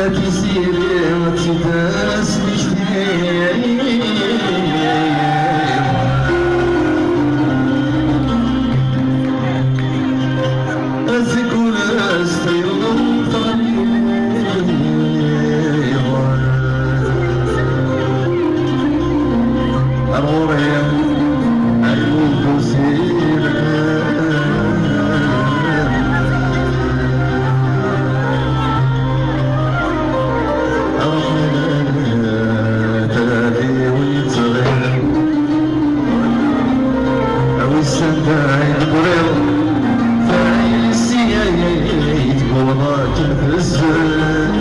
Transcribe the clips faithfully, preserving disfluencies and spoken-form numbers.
Tiziri ad tt-id-tesmekti. Azeggur s tayri teɣli. Ar ɣur-i, ar lmulk usirem. Ar ḥalan tadiwin yettɣiḍ. A wissen anda ay d-tegriḍ. Tayessi ay tewweḍ akken tezzem.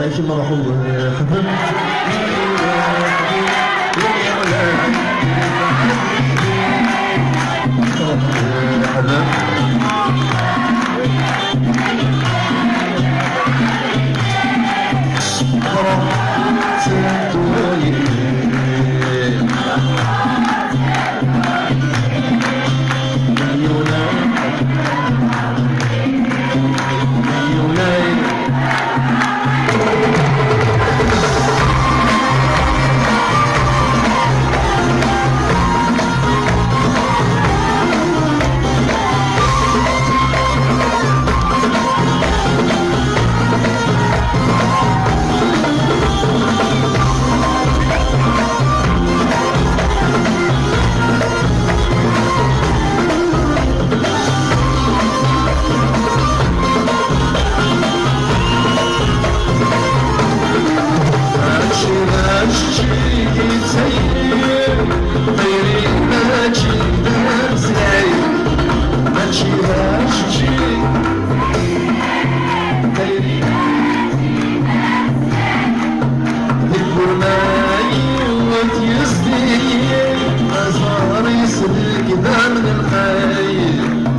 Ak-merḥuba, ḥbeb. Ḥbeb. Deg wurma yiwet yezdi, aẓar-is deg idammen lqay.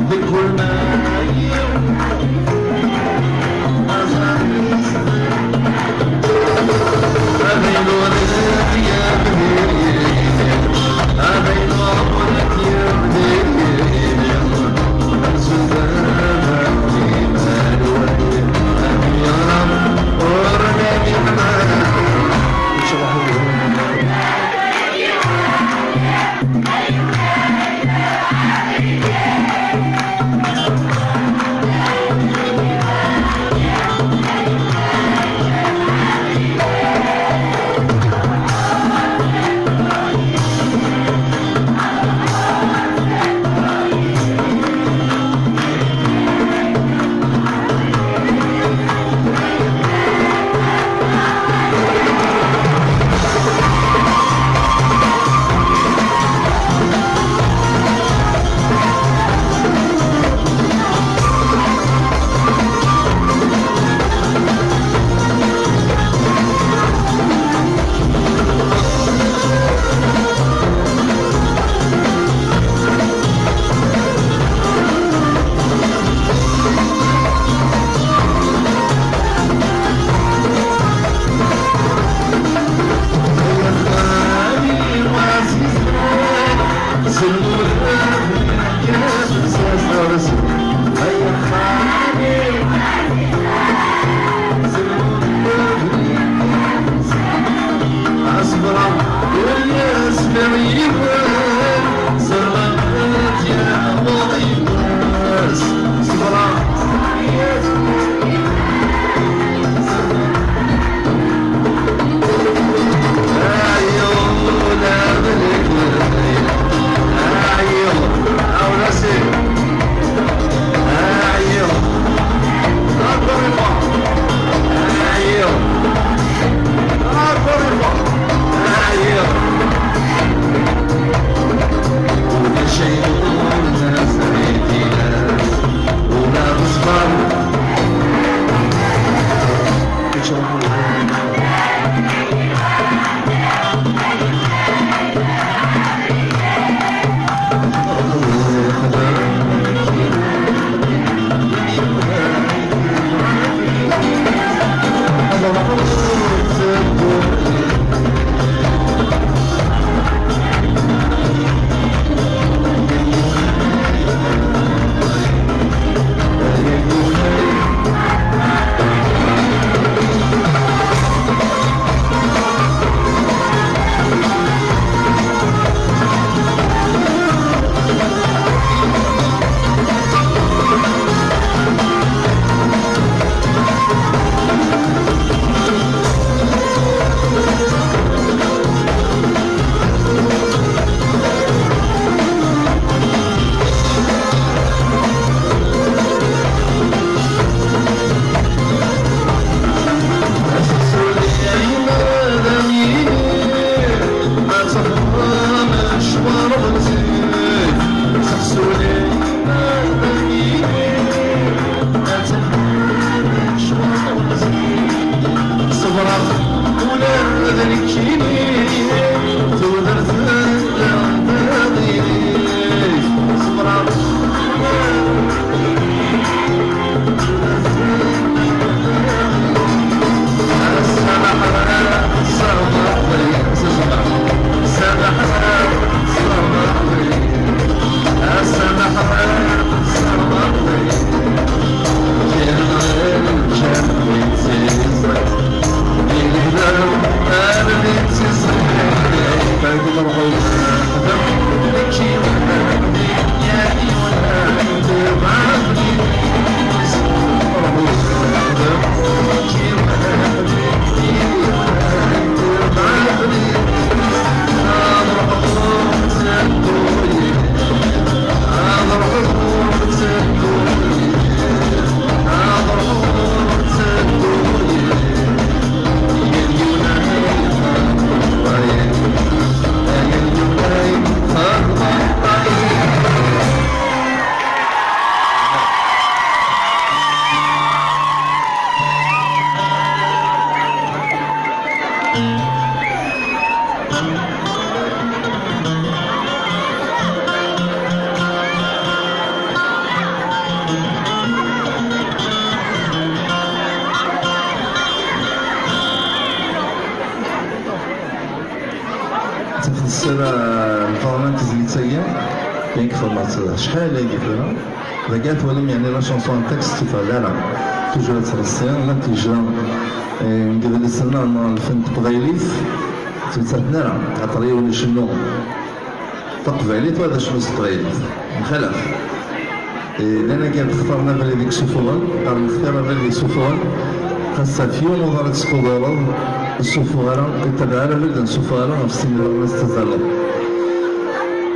Deg wurma yiwet aẓar-is deg, abaylu ur t-yebdir, abaylu ur t-yebdir. Aya, bien que xedmeɣ-tt acḥal agi tura. Dagi ad twalim, yeɛni, la chanson n texte ur teffeɣ ara. Toujours ad ttreṣṣi, la tijra, eh, n yidlisen-a neɣ lfen n teqbaylit, ur ttmettaten ara. Axaṭer yiwen icennu taqbaylit, wa d acemma s teqbaylit. Mxalaf. Eh, llan agi ad xtaren abrid i yessufuɣen, qqaren xtir abrid i yessufuɣen. Xas ɣef yiwen uḍar i tesqudareḍ, ur ssufuɣ ara, ur ttabaɛ ara abrid ur ssufuɣ ara ɣef sin iḍarren i tettazzaleḍ.